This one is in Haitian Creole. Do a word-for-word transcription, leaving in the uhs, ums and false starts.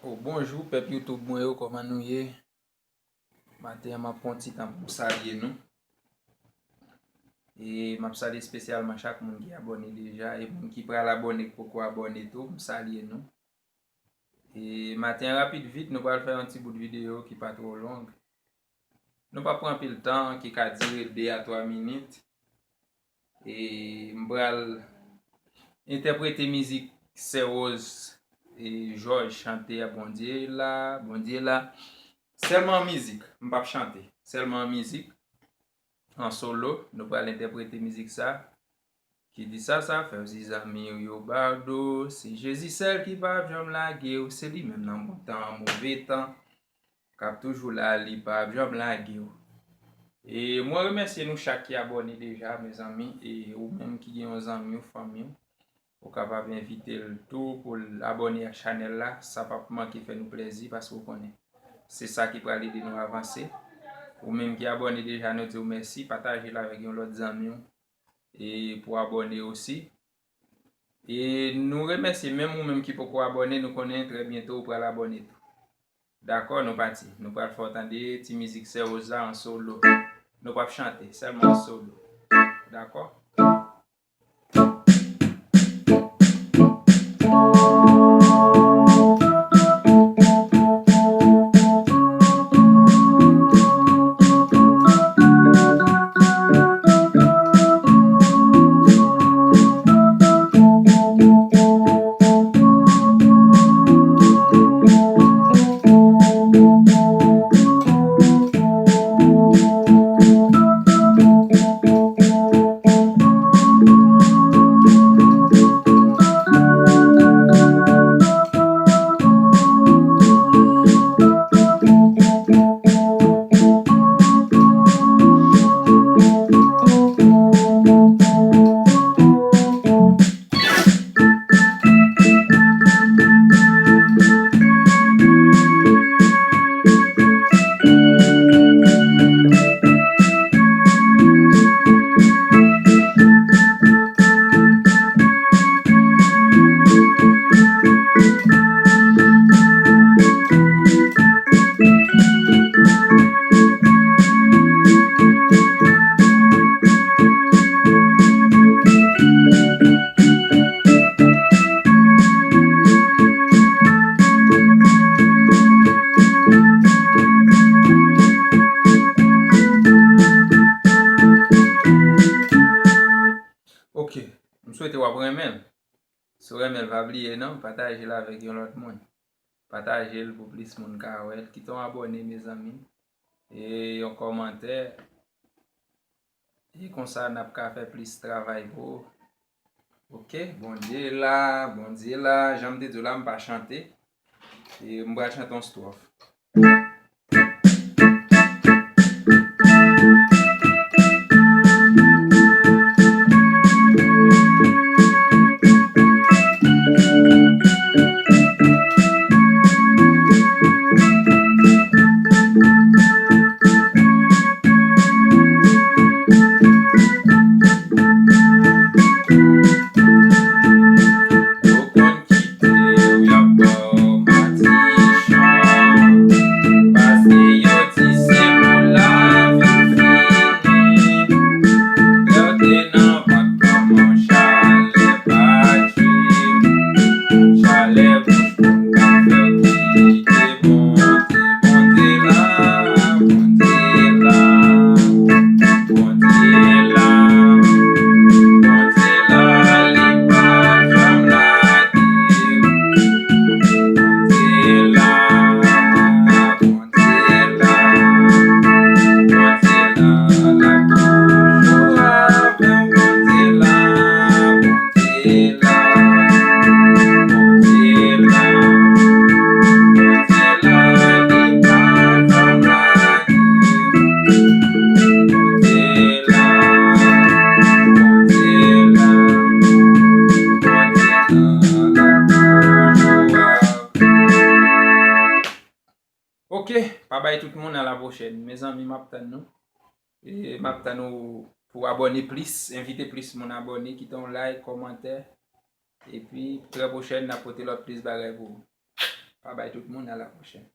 Oh, bonjou, pèp YouTube mwen yo, kòman nou ye? Maten an, m ap pran ti tan pou m salye nou. E m ap salye espesyalman chak moun ki abòne deja, e moun ki pral abòne, ki poko abòne tou, m salye nou. E maten an, rapid vit, nou pral fè yon ti bout videyo ki pa twò long. Nou p ap pran anpil tan, ki ka dire de a twa minit. E m pral entèprete mizik Sè Rose e Jòj chante a, Bondye la, Bondye la. Sèlman an mizik, m p ap chante. Sèlman an mizik, an solo, nou pral entèprete mizik sa. Ki di sa, sa fè w si zanmi w yo ba w do. Se Jezi sèl ki p ap janm lage w. Se li menm nan bon tan, move tan, k ap toujou la, li p ap janm lage w. E mwen remèsye nou chak ki abòne deja, mezanmi. E ou menm ki gen yon zanmi w, fanmi w, ou kapab envite l tou pou l abòne ak chanèl la. Sa p ap manke fè nou plèzi, paske w konnen se sa ki pral ede nou avanse. Ou menm ki abòne deja, nou di w mèsi. Pataje l avèk yon lòt zanmi w e pou abòne osi. E nou remèsye menm ou menm ki poko abòne, nou konnen trè byento ou pral abòne tou. Dakò, nou pati. Nou pral fè w tande ti mizik Sè Rose la an solo. Nou p ap chante, sèlman an solo. Dakò? Ok, m swete w ap renmen l. Si w renmen l, pa bliye non, pataje l avèk yon lòt moun. Pataje l pou plis moun ka wè l. Kite yon abòne, mezanmi. E yon kòmantè. E konsa, n ap ka fè plis travay pou ou. Ok, Bondye la, Bondye la. Jan m te di w la, m pa chante. E m pral chante yon stwòf. Yo konn kite w, y ap ba w madichon. Paske yo di se pou lavi fini. Lè w te nan vant manman w, chalè pa djim. Chalè bouch moun k ap fè w kite Bondye. Bondye la, Bondye la, Bondye la, Bondye la, li pa janm lage m. Bondye la, Bondye la, Bondye la, l ap toujou avè m. Bondye la, Bondye la, Bondye la, Bondye la, li pa janm lage m. Bondye la, Bondye la, Bondye la, l ap toujou avè m. Ok, pa bay tout moun, a la pwochèn. Mezanmi, m ap tann nou. E m ap tann ou pou abòne plis, envite plis moun abòne, kite yon like, kòmantè. Epi, trè pwochèn, n ap pote lòt plis bagay pou ou. Babay tout moun, a la pwochèn.